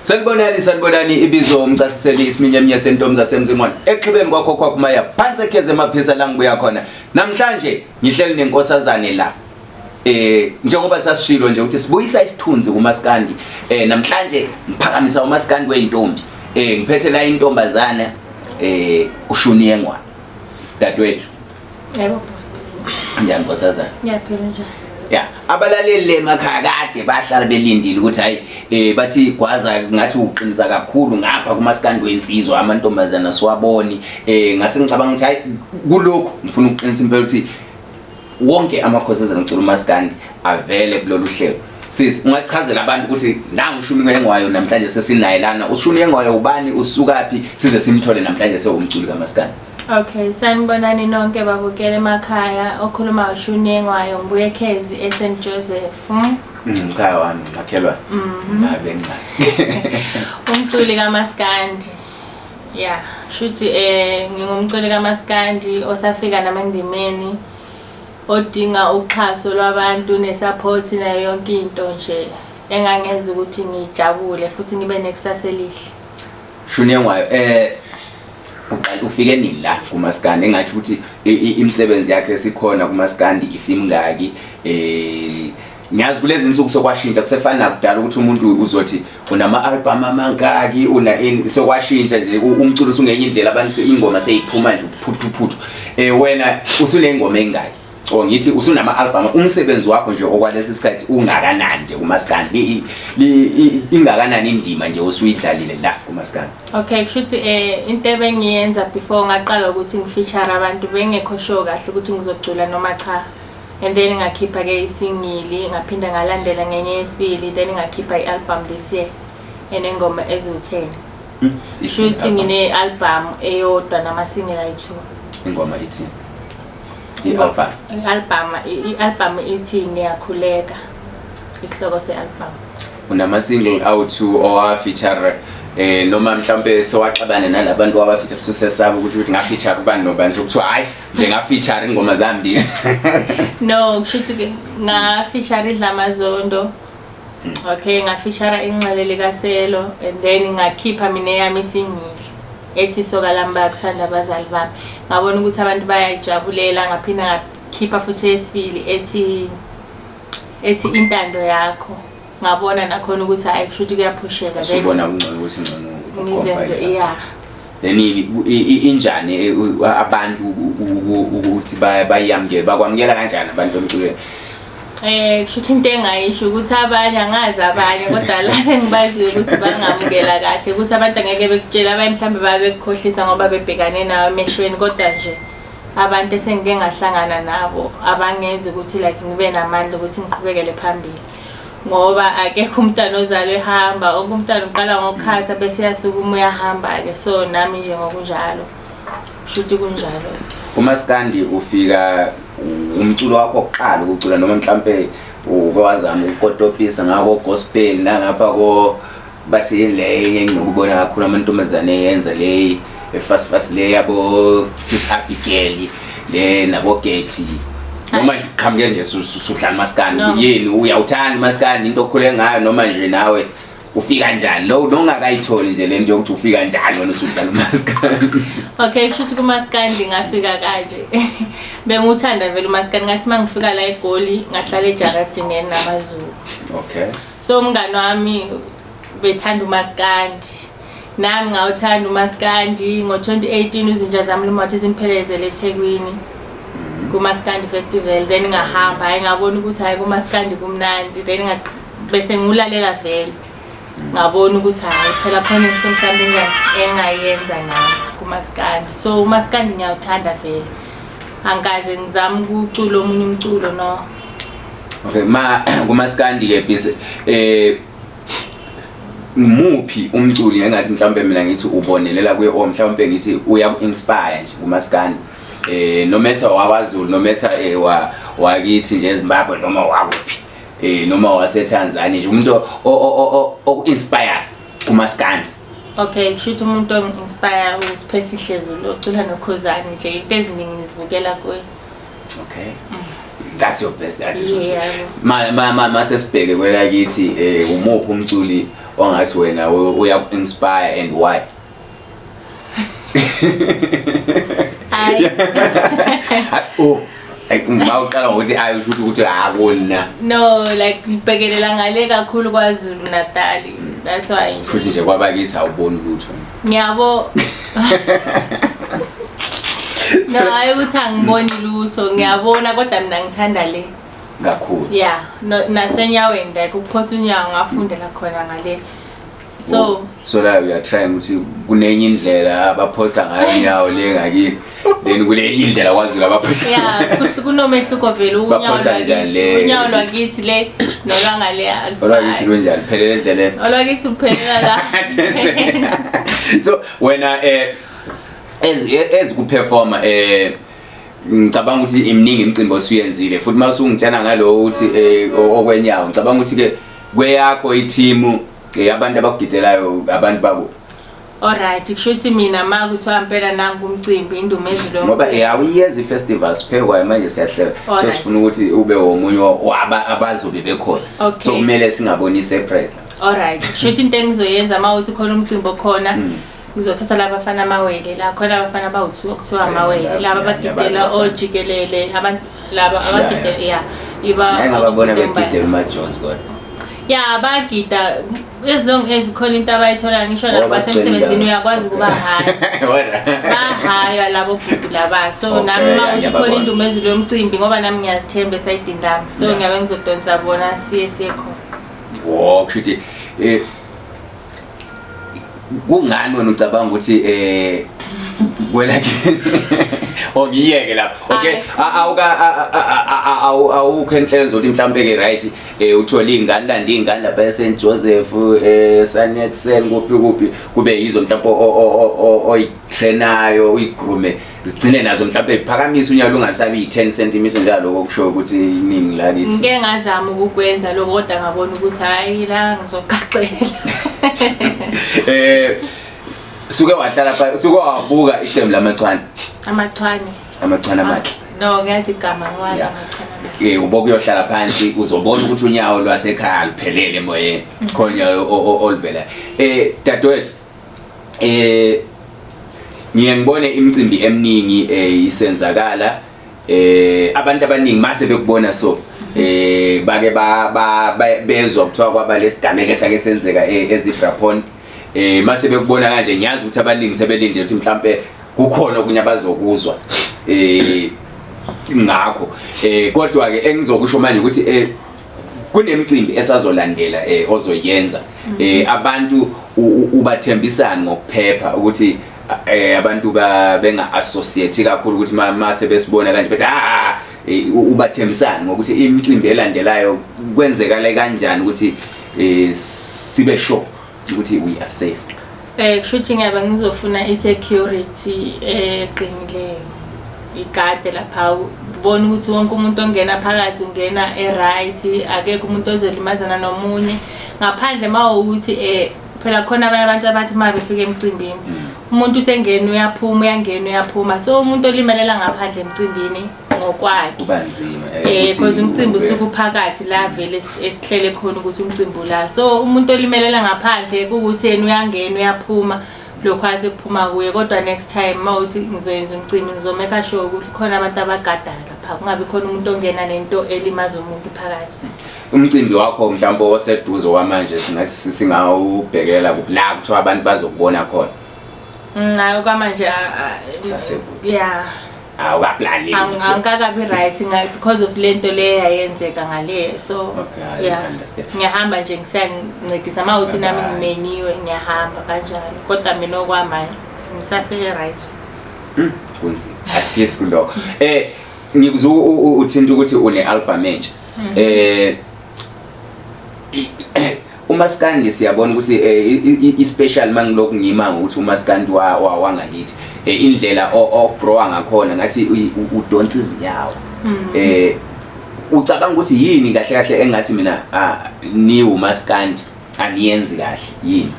Sanibonani, sanibonani. Ibizo umcasiseli isiminyaminya sentombi zasemzimwana exhibeni kwakho kwakho maya phansi ekheze emaphisa la ngibuya khona. Namhlanje ngihleli nenkosazane la. Njengoba sasishilo nje ukuthi sibuyisa isithunzi kumaskandi. Namhlanje ngiphakamisa umaskandi weintombi. Ngiphethe la intombazana uShuniyengwa. Dadewethu. Yebo bhuti. Njani nkosazana? Ngiyaphila, njani? Ya, abalaleli le emakhaya kade bahlala belindile ukuthi hayi, bathi gwaza ngathi uqinisa kakhulu ngapha kumaskandi wensizwa, amantombazana siwaboni. Ngase ngicabanga ukuthi hayi, kulokhu ngifuna ukuqinisa impela ukuthi wonke amakhosazana ngicula umaskandi avele kulolu hlelo. Sisi, ungachazela abantu ukuthi nangu uShuniyengwayo namhlanje sesinaye lana. UShuniyengwayo ubani, usukaphi, size simthole namhlanje sewumculi kamaskandi? Okay, sanibonani nonke babukele emakhaya. Okhuluma uShuniyengwayo, ngibuye eKhezi eSt Joseph. Mkhaya wami, makhelwane. Ngabe ngingazi. Umculi kaMaskandi. Yeah, shuthi ngingumculi kaMaskandi osafika namendimeni, odinga uxhaso lwabantu nesupport nayo yonke into nje engangenza ukuthi ngijabule futhi ngibe nekusasa elihle. Shuniyengwayo, uqala ufike nini la kumaskandi? Engathi ukuthi imisebenzi yakhe esikhona kumaskandi isimngaki? Ngiyazi kulezi insuku sokwashintsha, kusefana nakudala ukuthi umuntu uzothi unama album amangaki, una ini, sokwashintsha nje, umculo usungenye indlela, abantu ingoma seyiphuma nje phuthu phuthu. Wena usunengoma engaki, or ngithi usunama album, umsebenzi wakho nje okwalesi sikhathi ungakanani nje kumaskandi? Ingakanani indima nje osuyidlalile la kumaskandi? Okay, kushuthi into ebengiyenza before ngaqala ukuthi ngifeature abantu, bengekho sure kahle ukuthi ngizocula noma cha. And then ngakhipha ke isingle, ngaphinda ngalandela ngenye yesibili, then ngakhipha i-album this year enengoma eziwu-10. Shuthi ngine-album eyodwa nama-single ayi-2. Ingoma ithi i-album? I-album ithi Ngiyakhuleka, isihloko se-album. Unama-single awu-2 owa-feature, noma mhlawumbe sewaxabana nalabantu waba-feature, susesaba ukuthi nga-feature ubani nobani, sokuthiwa hayi nje nga-feature ingoma zami? No, kushuthi ke nga-feature iDlamazondo. Okay, nga-feature inxele likaSelo and then ngakhipha mina eyami isingle ethi Soka Lami Bayakuthanda Abazali Bami. Ngabona ukuthi abantu bayayijabulela, ngaphinda ngakhipha futhi eyesibili ethi Intando Yakho. Ngabona nakhona ukuthi hayi, kushuthi kuyaphusheka. Then Usubona kungcono ukuthi ngcono ngizenze, yeah. Then injani abantu ukuthi bayamukele, bakwamukela kanjani abantu emculweni? Kushuthi into engayisho ukuthi abanye angazi abanye, kodwa laba engibaziyo ukuthi bangamukela kahle, ukuthi abantu angeke bekutshela, abanye mhlawumbe babe bekukhohlisa ngoba bebhekane nawe emehlweni, kodwa nje abantu esengike ngahlangana nabo abangenzi ukuthi like ngibe namandla ukuthi ngiqhubekele phambili, ngoba akekho umntwana ozalwe ehamba. Onke umntwana uqala ngokukhatha bese uyasukuma uyahamba-ke. So nami nje ngokunjalo, kushuthi kunjalo-ke. Umaskandi ufika umculo wakho wokuqala ukucula, noma mhlampe uke wazama ukukotopisa ngako gospel nangapha ko bathi le enginokubona kakhulu amantombazane eyenza le efast fast le yabo Sis Abigail le nabo Getty, noma nje qhamuke nje sudlala umaskandi? No. Yini, uyawuthanda umaskandi, into okhule ngayo, noma nje nawe ufika njani lo nongakayitholi nje lento yokuthi ufika njani wena usudlala umaskandi? Okay, kusho ukuthi kumaskandi ngafika kanje. Bengiwuthanda vele umaskandi. Ngathi uma ngifika la eGoli, ngahlala ejaradini enamaZulu. So umngani wami bethanda umaskandi, nami ngawuthanda umaskandi. Ngo-2018 izinja zami lumathi zimphelezele eThekwini kumaskandi festival, then ngahamba, hhayi, ngabona ukuthi hhayi, kumaskandi kumnandi. Then bese ngiwulalela vele, ngabona ukuthi hhayi phela khona into mhlawumbe enjani engayenza nami kumaskandi. So umaskandi ngiyawuthanda vele, angikaze ngizame ukucula omunye umculo, no. Okay, ma kumaskandi ke busy, ngumuphi umculi engathi mhlawumbe mina ngithi ubonelela kuye, or mhlawumbe ngithi uya inspire nje kumaskandi, no matter wakwaZulu, no matter wa wakithi nje eZimbabwe, noma wakuphi, noma wase Tanzania nje, umuntu oku inspire kumaskandi? Okay, kusho ukuthi umuntu ongi-inspire uSiphesihle Zulu ocula noKhuzani nje. Into eziningi ngizibukela kuye. Okay, that's your best artist? Yeah. Ma ma ma masesibheke kwelakithi, umuphi umculi ongathi wena uyaku-inspire and why? Hayi. Oh, like uma uqala ngokuthi ayi, usho ukuthi akona. No, like ngibhekelela ngale kakhulu kwaZulu Natal. That's why nje. Futhi nje kwabakithi awuboni lutho. Ngiyabo. No, hayi ukuthi angiboni lutho, ngiyabona kodwa mina ngithanda le. Kakhulu. Yeah, no, nasenyaweni, like ukuphotha unyawo ngafundela khona ngale. So So la we are trying ukuthi kunenye indlela abaphosa ngayo inyawo le ngakini, then kulenye indlela kwaZulu abaphosa. Yeah, kunomehluko vele unyawo Baphosa njani lwakithi. le? Unyawo lwakithi le nolwangale alifani. Olwakithi lunjani? Phelele endleleni. Olwakithi uphelela la. So wena as ku-performer, ngicabanga ukuthi iminingi imicimbi osuyenzile, futhi mase ungitshena ngalowo ukuthi okwenyawo, ngicabanga ukuthi ke kweyakho i-team, abantu abakugidelayo, abantu babo? Alright, kusho ukuthi mina ma kuthiwa impela nangu umcimbi, indumezulu. Ngoba awuyiyeza i-festival siphekwayo manje, siyahlela, so sifuna ukuthi ube womunye waba abazobe bekhona. So kumele singaboni i-surprise. Alright, kusho ukuthi into engizoyenza uma uthi khona umcimbi okhona, ngizothatha laba bafana amawele la khona, abafana abawu-two okuthiwa amawele laba abagidela ngiyabazi. Ojikelele abantu laba abagidela, ya, iba Ngeke ngababona abagida begidela umajones kodwa. Ya, bagida as long as khona into abayitholayo, ngisho Ngoba nabo basemsebenzini, bagcwele uyakwazi ukuba haya Wena. bahaywa labo bhuti laba, so nami uma uthi khona ngiyababona. indumezulu yomcimbi, ngoba nami ngiyazithemba esayidini lami, so ngiyabe ngizodonsa bona siye khona. Wo, kusho ukuthi kungani wena ucabanga ukuthi kwelakhe, oh, ngiyeke lapho, okay. Hayi. Awuka awukho enhlelo zokuthi mhlawumbe ke, right, uthole ingane, landa ingane lapha eSt Joseph, Sanetsen, kuphi kuphi, kube yizo mhlawumbe oyitrainayo, uyigroome, zigcine nazo mhlawumbe phakamise unyawo lungasabi yi-10 cm njalo, okusho ukuthi iningi lakithi? Ngike ngazama ukukwenza lokho kodwa ngabona ukuthi hhayi, la ngizoqaqela. Suke wahlala pha, suke wabuka iqembu lamachwane? Amachwane? Amachwane amahle. No, ngiyazi igama, ngiwazi amachwane amahle. Uboke uyohlala phansi, uzobona ukuthi unyawo lwasekhaya luphelele emoyeni, khona unyawo oluvela. Dadewethu, ngiye ngibone imicimbi eminingi isenzakala, abantu abaningi mase bekubona, so bake bezwa kuthiwa kwaba lesigameko esake senzeka eZebra Pond. Mase bekubona kanje, ngiyazi ukuthi abaningi sebelindele ukuthi mhlambe kukhona okunye abazokuzwa ngakho, kodwa ke engizokusho manje ukuthi kunemicimbi esazolandela ozoyenza, abantu ubathembisani ngokuphepha, ukuthi abantu benga associate kakhulu ukuthi mase besibona kanje bethi ah, ubathembisani ngokuthi imicimbi elandelayo kwenzekale kanjani ukuthi sibe sure ukuthi we are safe? Kusho ukuthi ngiyabe ngizofuna i-security eqinileyo, igade lapha, ubone ukuthi wonke umuntu ongena phakathi ungena e-right, akekho umuntu ozolimazana nomunye ngaphandle. Uma ukuthi phela khona abanye abantu abathi uma befika emcimbini, umuntu usengena uyaphuma, uyangena uyaphuma, so umuntu olimelela ngaphandle emcimbini ngokwakhe kuba nzima. Ukuthi because umcimbi usuke uphakathi la vele esihlele khona ukuthi umcimbi ula, so umuntu olimelela ngaphandle kuwukuthi yena uyangena uyaphuma, lokho asekuphuma kuye. Kodwa next time uma uthi ngizoyenza umcimbi, ngizomeka sure ukuthi khona abantu abagadayo lapha, kungabi khona umuntu ongena nento elimaza umuntu phakathi. Umcimbi wakho mhlawumbe oseduze kwamanje singawubhekela kuphi la kuthiwa abantu bazokubona khona? Nayo kwamanje Sasekude. Yeah. Awukaplani? Angikakabi right because of lento le yayenzeka ngale, so Okay, I yeah. understand. Ngiyahamba nje ngisancedisa uma uthi nami Bye-bye. ngimenyiwe, ngiyahamba kanjalo, kodwa mina okwamanje ngisase-right. Kunzima, asikisi kulokho. Ngikuzwa uthinta ukuthi une album entsha. Umaskandi siyabona ukuthi i-special, mangilokhu ngima ngokuthi umaskandi wangakithi, indlela ogrowa ngakhona ngathi udonsa izinyawo. Ucabanga ukuthi yini kahle kahle engathi mina ni umaskandi aniyenzi kahle, yini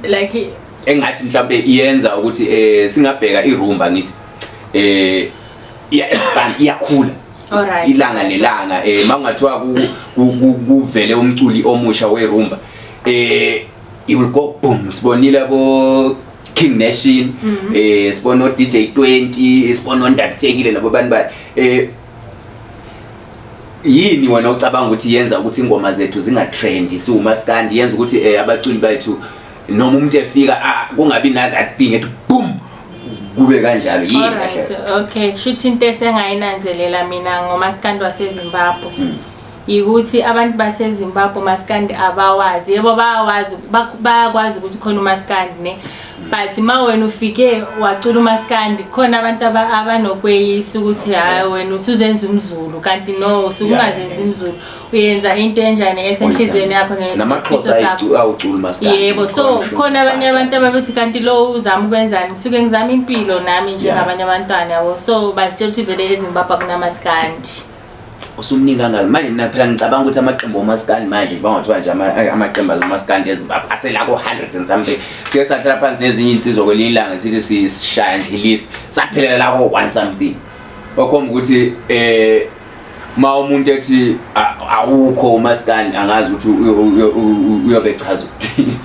Like engathi mhlawumbe iyenza ukuthi singabheka irumba, ngithi iya expand, iyakhula ilanga nelanga, makungathiwa kuvele umculi omusha werumba? You will go boom. Sibonile abo King Nation, sibona o DJ 20, sibona oNdabutshekile nabo bani bani. Yini wena ocabanga ukuthi yenza ukuthi ingoma zethu zinga-trendi siwumaskandi, yenza ukuthi abaculi bethu noma umuntu efika, ah, kungabi na that thing ethi boom, kube kanjalo? Yini Alright, kahle? okay. Shuthi into esengayinanzelela mina ngomaskandi waseZimbabwe ukuthi abantu baseZimbabwe umaskandi abawazi. Yebo, bayawazi, bayakwazi ukuthi khona umaskandi ne. But ma wena ufike wacula umaskandi, khona abantu abanokweyisa ukuthi hayi, wena usuzenza umZulu, kanti no, usuke ungazenzi umZulu. Uyenza into enjani esenhliziyweni yakho Namaxhosa nesifiso sakho. Awucula umaskandi. Yebo, so khona abanye abantu ababethi kanti lo uzama ukwenzani? Ngisuke ngizama impilo nami njengabanye abantwana, yabo. So basitshela ukuthi vele eZimbabwe akunamaskandi. Usumningi kangaka manje. Mina phela ngicabanga ukuthi amaqembu omaskandi manje, bangathiwa nje amaqembu azomaskandi eZimbabwe asela ko-100 and something. Sike sahlala phansi nezinye iy'nsizwa kwelinye ilanga, sithi sishaya nje i-list, saphelela la ko-one something, okhomba ukuthi ma umuntu ethi awukho umaskandi, angazi ukuthi uyobe echaza ukuthini.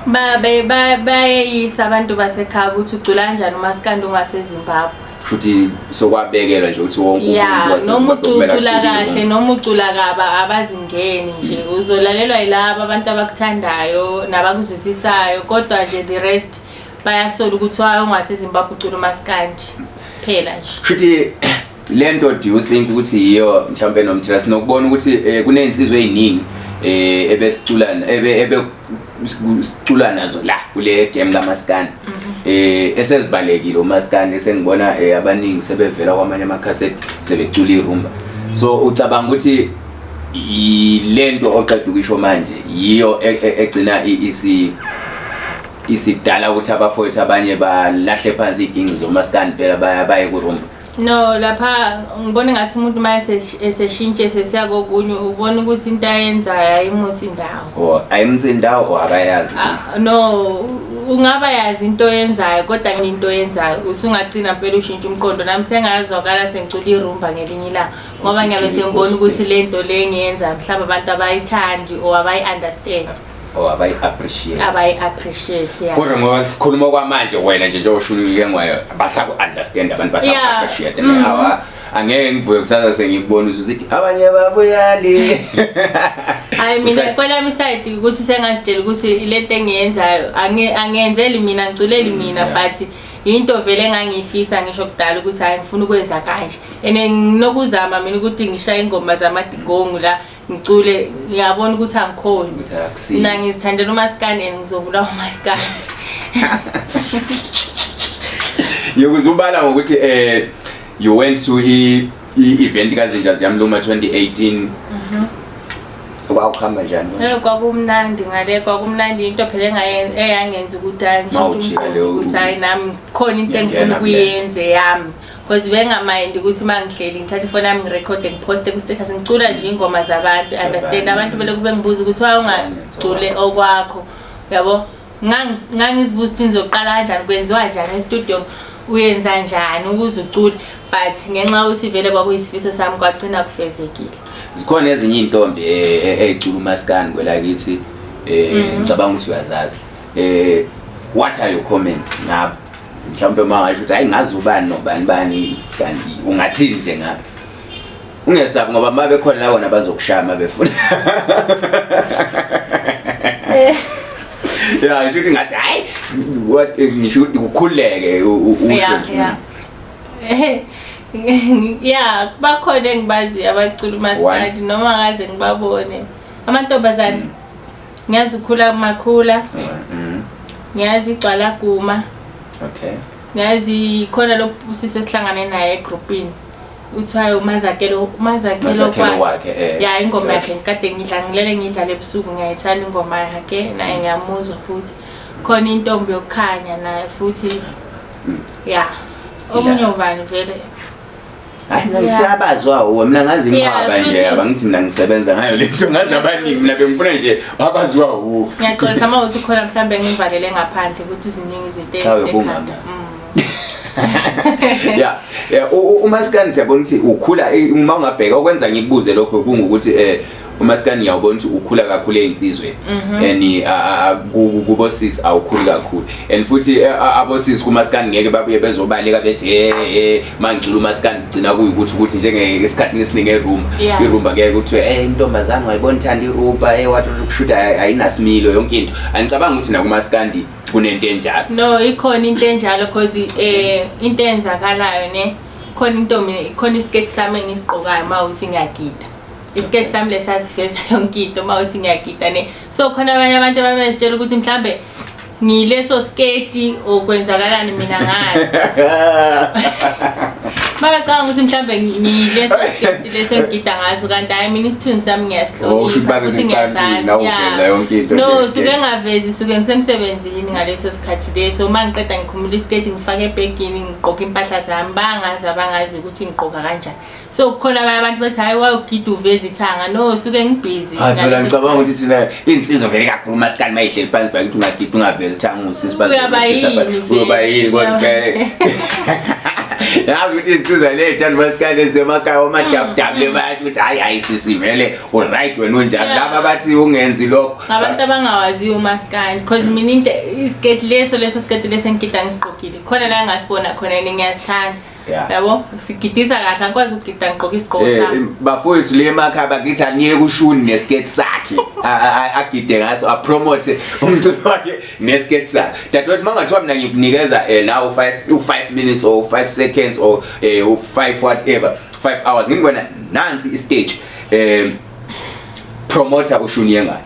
Bayeyisa abantu basekhaya ukuthi ucula kanjani umaskandi ungaseZimbabwe. Futhi sokwabekelwa nje ukuthi wonke umuntu Noma waseZimbabwe kumele ucula acule kahle ingoma. noma ucula kaba, abazingeni nje, uzolalelwa yilabo abantu abakuthandayo nabakuzwisisayo, kodwa nje the rest bayasola ukuthi waye ungaseZimbabwe ucula umaskandi phela nje. Futhi lento, do you think ukuthi yiyo mhlawumbe nomthela sinokubona ukuthi kuney'nsizwa ey'ningi ebesicula ebe sicula nazo la kule game kamaskandi esezibalekile umaskandi, esengibona abaningi sebevela kwamanye amakhasethi sebecula irumba? So ucabanga ukuthi lento oqeda ukisho manje yiyo egcina isidala ukuthi abafowethu abanye balahle phansi iy'ginci zomaskandi phela baye kurumba? No, lapha ngibona ngathi umuntu uma eseshintshe sesiya kokunye, ubona ukuthi into ayenzayo ayimusi indawo. Or ayimtsi indawo or akayazi? Ah, no, ungaba yazi into oyenzayo, kodwa into oyenzayo usungagcina phela ushintsha umqondo. Nami sengazwakala sengicula irumba ngelinye ilanga, ngoba ngiyabe Usucula sengibona i-gospel. ukuthi le nto le ngiyenza mhlawumbe abantu abayithandi or abayi-understand. Or abayi-appreciate. Abayi-appreciate, ya. Kodwa ngoba sikhuluma kwamanje, wena nje njengoshulile ngwayo, basaku-understand abantu, basaku-appreciate? Awa, angeke ngivuke kusasa sengikubona ususithi abanye babuyali. Hayi, mina kwelami i-side ukuthi sengazitshela ukuthi lento engiyenzayo angiyenzeli mina, ngiculeli mina, but into vele engangiyifisa ngisho kudala ukuthi hayi, ngifuna ukwenza kanje, and nginokuzama mina ukuthi ngishaye ingoma zamadigongu la, ngicule, ngiyabona ukuthi angikhoni. Ukuthi akusiyo. Mina ngizithandela umaskandi and ngizobulawa umaskandi. Ngiyokuzubala ngokuthi you went to i-event kaZinja Ziyamluma 2018. Kwakuhamba njani konje? Kwakumnandi ngale, kwakumnandi. Into phela eyangenza ukuthi hayi, Ma ngishintshe ujika umqondo leyo ukuthi hayi, nami khona into engifuna Uyangena kule. ukuyenza yami, because bengamayindi ukuthi uma ngihleli ngithathe ifoni yami, ngirekhode, ngiphoste ku-status, ngicula nje iy'ngoma zabantu, understand? Abantu bele kube ngibuza ukuthi waye ungacule okwakho, yabo. Ngangizibuza ukuthi ngizoqala kanjani, kwenziwa njani e-studio, uyenza njani ukuze ucule, but ngenxa yokuthi vele kwakuyisifiso sami, kwagcina kufezekile. Zikhona ezinye iy'ntombi ey'cula umaskandi kwelakithi, ngicabanga ukuthi uyazazi. What are your comments ngabo? Mhlawumbe uma ngasho ukuthi hayi, ngazi ubani nobani bani, kanti ungathini nje ngabo? Ungesabi, ngoba uma bekhona la bona bazokushaya uma befuna. Ya, ngisho ukuthi ngathi hayi, what, ngisho ukuthi kukhululeke usho nje. Ya, bakhona engibaziyo abacula umaskandi, noma ngaze ngibabone amantombazane. Ngiyazi ukhula makhula, ngiyazi igcwala guma. Ngiyazi khona lo usisi esihlangane naye egrupini, uthiwa uMazakelo, uMazakelo. Mazakhelo kwakhe, Ya, ingoma yakhe ngikade ngidla, ngilele ngidlala ebusuku, ngiyayithanda ingoma yakhe, naye ngiyamuzwa. Futhi khona intombi yokukhanya naye futhi, ya. Omunye ubani vele? Hayi, mina ngithi abazwa uwe, mina ngazi inqwaba nje. Abangithi mina ngisebenza ngayo lento, ngazi abaningi, mina bengifuna nje abaziwa uwe. Ngiyaxolisa uma uthi khona mhlawumbe ngivalele ngaphandle ukuthi ziningi izinto Cha, ezisekhanda. ubungamazi. Ya, umaskandi siyabona ukuthi ukhula, uma ungabheka okwenza ngikubuze lokho kungukuthi Umaskandi ngiyawubona ukuthi ukhula kakhulu ey'nsizweni and kubosisi awukhuli kakhulu, and futhi abosisi kumaskandi ngeke babuye bezobaleka bethi he he mangicula umaskandi, kugcina kuyikuthi ukuthi njengesikhathini esiningi erumba, irumba ngeke kuthiwe hey intombazane wayibona ithanda irumba, hey wathi kushuthi ayinasimilo yonke into. Angicabangi ukuthi nakumaskandi kunento enjalo. No, ikhona into enjalo, cause into eyenzakalayo ne, khona into mina, khona isiketi sami engisigqokayo uma uthi ngiyagida, isiketi sami lesasiveza yonke into uma uthi ngiyagida ne. So khona abanye abantu ababezitshela ukuthi mhlambe ngileso sketi okwenzakalani, mina ngazi babacabanga ukuthi mhlambe ngileso sketi leso engigida ngaso, kanti hhayi, mina isithunzi sami Oh, kusho ukuthi ngiyasihlonipha babe futhi secantini ngiyazazi. la uveza yonke into No, nje suke isiketi. ngavezi, suke ngisemsebenzini ngaleso sikhathi leso. Uma ngiqeda ngikhumula isiketi, ngifake ebhegini, ngigqoke impahla zami, bangazi abangazi ukuthi ngigqoka kanjani. So kukhona abanye abantu bathi hhayi, wawugida uveza ithanga. No, suke ngibhizi. Hayi phela, ngicabanga ukuthi thina insizwa vele kakhulu umaskandi mayihleli phansi bakithi ungagida ungavezi ithanga usisi. Uyaba yini vele? Uyoba yini kodwa? Yazi ukuthi insizwa le ithanda umaskandi ezemakhaya omadabudabu le, bayasho ukuthi hayi hayi sisi, vele u-right wena unjani. Laba bathi ungenzi lokho. Ngabantu abangawaziyo umaskandi, because mina into isiketi leso leso siketi leso engigida ngisigqokile khona la ngasibona khona and ngiyasithanda. Yabo, sigidisa kahle, angikwazi ukugida ngigqoke isigqoko sami. Bafowethu le emakhaya bakithi, aniyeke ushuni nesiketi sakhe, agide ngaso, apromote umculo wakhe nesiketi sakhe. Dadewethu, mangathiwa mina ngikunikeza now 5 u5 minutes or 5 seconds or u5 whatever, 5 hours, ngibona nansi istage, promoter ushuni yengayo.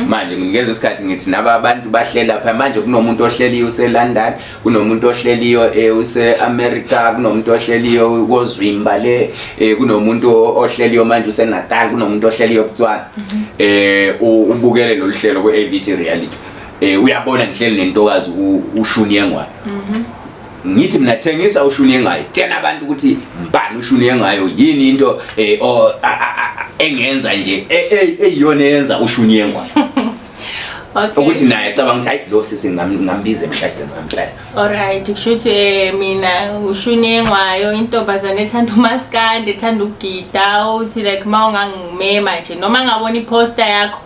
Manje nginikeza isikhathi, ngithi naba abantu bahleli lapha manje, kunomuntu ohleliyo use-London, kunomuntu ohleliyo use-America, kunomuntu ohleliyo kozwimba le, kunomuntu ohleliyo manje use-Natal, kunomuntu ohleliyo Botswana, ubukele lolu hlelo ku-AVG Reality, uyabona ngihleli nentokazi ushuni yengwayo. Ngithi mina thengisa ushuni yengayo, tshela abantu ukuthi mbani ushuni yengayo, yini into engenza nje eyiyona eyenza ushuni yengwayo ukuthi naye cabanga ukuthi hayi, lo sisi ngingambiza emshadweni wami. Alright, kusho ukuthi mina ushuni engwayo, intombazane ethanda umaskandi, ethanda ukugida, uthi like uma ungangimema nje noma ngabona iposter yakho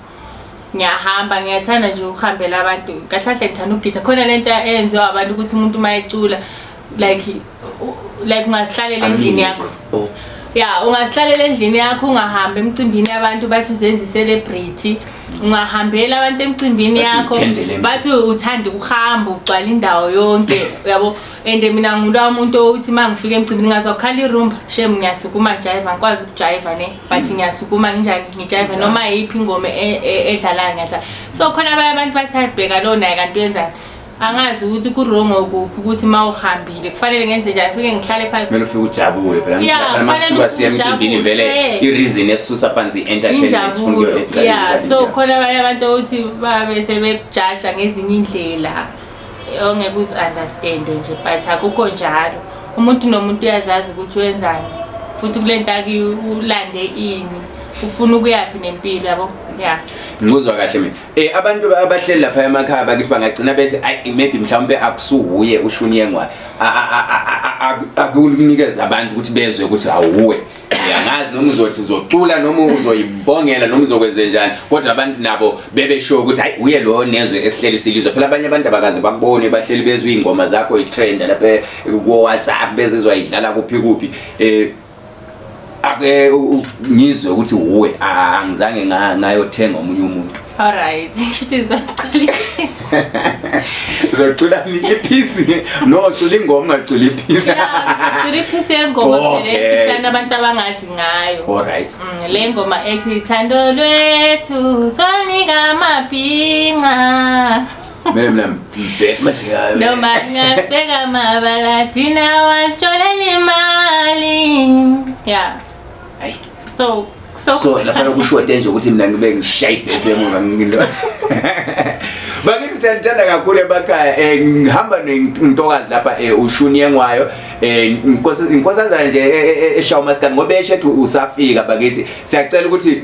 ngiyahamba. Ngiyathanda nje ukuhambela abantu, kahle kahle ngithanda ukugida. Khona lento eyenziwa abantu ukuthi umuntu uma ecula like ungazihlalela endlini yakho. Oh. Ya, ungazihlalela endlini yakho, ungahambi emcimbini yabantu, bathi uzenza i-celebrity. Ungahambela abantu emcimbini Bathi yakho, uthendele emcimbini. Bathi uthanda ukuhamba ugcwala indawo yonke, uyabo. And mina ngulowa muntu othi uma ngifika emcimbini ngazwa kukhala irumba, shem, ngiyasukuma ngijayiva. Ngikwazi ukujayiva ne, but ngiyasukuma nginjani, ngijayiva noma yiphi ingoma edlalayo ngiyadlala. So khona abanye abantu bathi ayibheka lo naye kanti uyenzani. Angazi ukuthi ku-wrong kuphi, ukuthi uma uhambile kufanele ngenze njani, fike ngihlale phansi. Kumele ufike ujabule phela. Yeah, Phela masuka kufanele siya emcimbini ujabule, vele i-reason esisusa phansi i-entertainment, sifuna Injabulo. ukuyo Yeah, so khona abanye abantu ukuthi babe sebekujaja ngezinye indlela ongeke uzi-understande nje, but akukho njalo. Umuntu nomuntu uyazazi ukuthi wenzani, futhi kule nto ulande ini, ufuna ukuyaphi nempilo, yabo, ya. Ngikuzwa kahle mina. Abantu abahleli lapha emakhaya bakithi bangagcina bethi ayi, maybe mhlawumbe akusuwuye ushuni yengwayo, akunikeza abantu ukuthi bezwe ukuthi awuwe. Angazi noma uzothi uzocula noma uzoyibongela noma uzokwenze njani, kodwa abantu nabo bebe sure ukuthi hayi, uye lo nezwe esihleli silizwe. Phela abanye abantu abakaze bakubone, bahleli bezwe iy'ngoma zakho i-trend lapha ku-WhatsApp, bezizwa idlala kuphi kuphi. Ake ngizwe ukuthi uwe, angizange ngayothenga omunye umuntu. Alright, shuthi uzocula iphisi. Uzocula iphisi? No, cula ingoma, ungacula iphisi. Ya, ngizocula iphisi yengoma phela efihlane abantu abangazi ngayo. Alright. Le ngoma ethi thando lwethu sonika amabhinca. Mina mina mbhek mathi. Noma ngasibeka amabala, thina wasitsholela imali, ya. Hayi. So So lapha kushote nje ukuthi mina ngibe ngishaya ibhesi emuva ngilo. Bakithi, siyanithanda kakhulu emakhaya. Ngihamba nentokazi lapha, ushuni yengwayo, inkosazana nje eshaya umaskandi ngoba eshethu usafika. Bakithi, siyacela ukuthi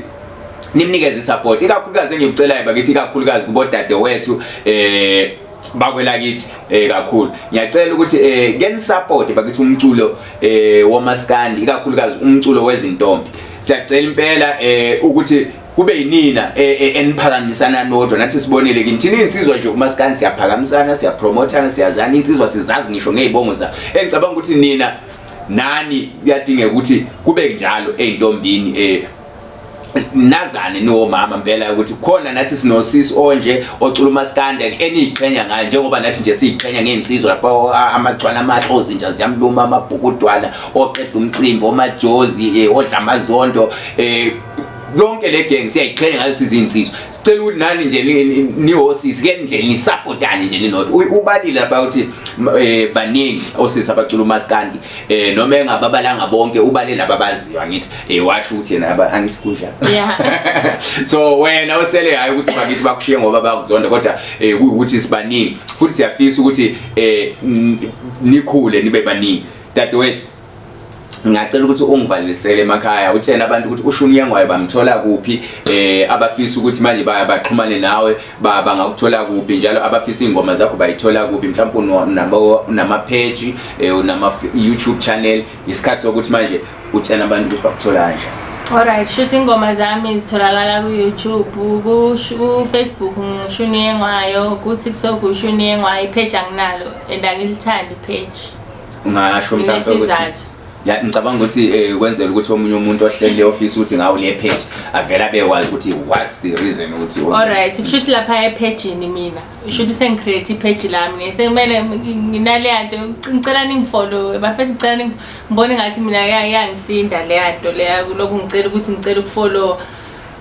nimnikeze isupport, ikakhulukazi engikucelayo bakithi, ikakhulukazi kubodade wethu bakwelakithi, kakhulu ngiyacela ukuthi ke nisupport bakithi umculo womaskandi, ikakhulukazi umculo wezintombi. Siyacela impela ukuthi Kube yinina eniphakamisana nodwa. Nathi sibonile kini, thina iy'nsizwa nje kumaskandi siyaphakamisana, siyapromotana, siyazana insizwa, sizazi ngisho ngey'bongo zayo. Engicabanga ukuthi nina nani kuyadingeka ukuthi kube njalo ey'ntombini, nazane niwomama mpela ukuthi khona nathi sinosisi onje ocula umaskandi eniyiqhenya ngayo, njengoba nathi nje siyiqhenya ngey'nsizwa lapho amagcwana amahlozi nje ziyamluma, amabhukudwana oqeda umcimbi, omajozi, odla amazondo, yonke le gang siyayiqhenya ngayo sizinsizwa. Sicela ukuthi nani nje niwosisi ke nje nisupportane nje ninodwa. Ubalile lapha ukuthi baningi osisi abacula umaskandi, noma engababalanga bonke, ubale laba abaziyo, angithi washo ukuthi yena angithi kunjalo. So wena osele, hayi ukuthi bakithi bakushiye ngoba bakuzonda, kodwa kuyukuthi sibaningi futhi siyafisa ukuthi nikhule nibe baningi. Dadewethu, ngiyacela ukuthi ungivalelisele emakhaya, utshene abantu ukuthi uShuni Yengwayo bamthola kuphi, abafisa ukuthi manje baxhumane nawe bangakuthola kuphi, njalo abafisa iy'ngoma zakho bayithola kuphi, mhlawumbe unama-page, unama-YouTube channel. Isikhathi sokuthi manje utshene abantu ukuthi bakuthola kanjani. Alright, shuthi ingoma zami zitholakala ku-YouTube, ku-Facebook ngiShuni Yengwayo, ku-TikTok uShuni Yengwayo. I-page anginalo and angilithandi i-page. Ungasho mhlawumbe ukuthi Nginesizathu. Ya, ngicabanga ukuthi kwenzela ukuthi omunye umuntu ohleli office ukuthi ngawo le page avela bekwazi ukuthi what's the reason ukuthi Alright, kusho ukuthi lapha e-page-ini mina, kusho ukuthi sengi-create i-page lami, sekumele nginaleya nto, ngicela ningifollow bafethu, ngicela ngibone ngathi mina iyangisinda leya nto leya, lokhu ngicela ukuthi ngicela ukufollow.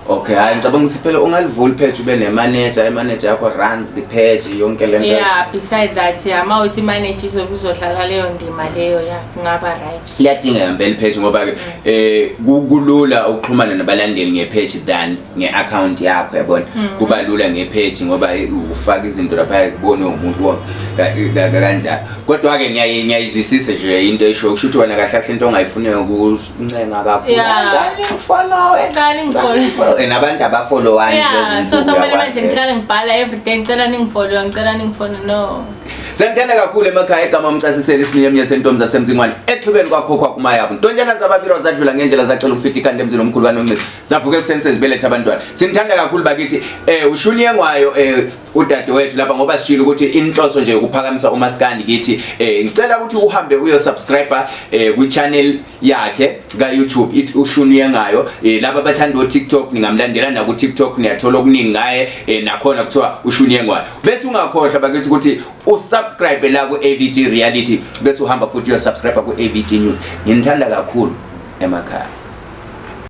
Okay, hayi, ngicabanga ukuthi phela ungalivula page ube ne-manager, i-manager yakho runs the page yonke lento. Yeah, beside that, yeah, uma uthi i-manager izobe izodlala leyo ndima leyo, ya, kungaba right. Liyadingeka impela i-page ngoba-ke kulula ukuxhumana nabalandeli nge-page than nge-account yakho, yabona. Kuba lula nge-page ngoba ufaka izinto lapha kubonwe umuntu wonke kanjalo. Kodwa-ke ngiyayizwisisa nje into eshoyo, kusho ukuthi wena kahle kahle into ongayifuniyo ukuncenga kakhulu. Ngicela ngifollowe. Ngicela ningifollowe. And abantu abafollowani Yeah, so sokumele manje ngihlale ngibhala everyday, ngicela ningifollowe, ngicela ningifollowe, no. Siyangithanda kakhulu emakhaya, igama umcasiseli isiminyaminya sentombi zasemzingwane exhibeni kwakho kwakumayabo ntontshana zababiro zadlula ngendlela zacela ukufihla ikhanda emzini omkhulu kaNoncisi, zavuka ekuseni sezibeletha abantwana. Sinithanda kakhulu bakithi. UShuni Yengwayo, udadewethu lapha, ngoba sishilo ukuthi inhloso nje ukuphakamisa umaskandi kithi, ngicela ukuthi uhambe uyo subscribe kwi channel yakhe ka YouTube, ithi uShuni Yengayo. Laba abathanda o TikTok ningamlandela na ku TikTok, niyathola okuningi ngaye, nakhona kuthiwa uShuni Yengwayo. Bese ungakhohlwa bakithi ukuthi usubscribe la ku AVG Reality, bese uhamba futhi uyosubscribe ku AVG News. Nginithanda kakhulu emakhaya.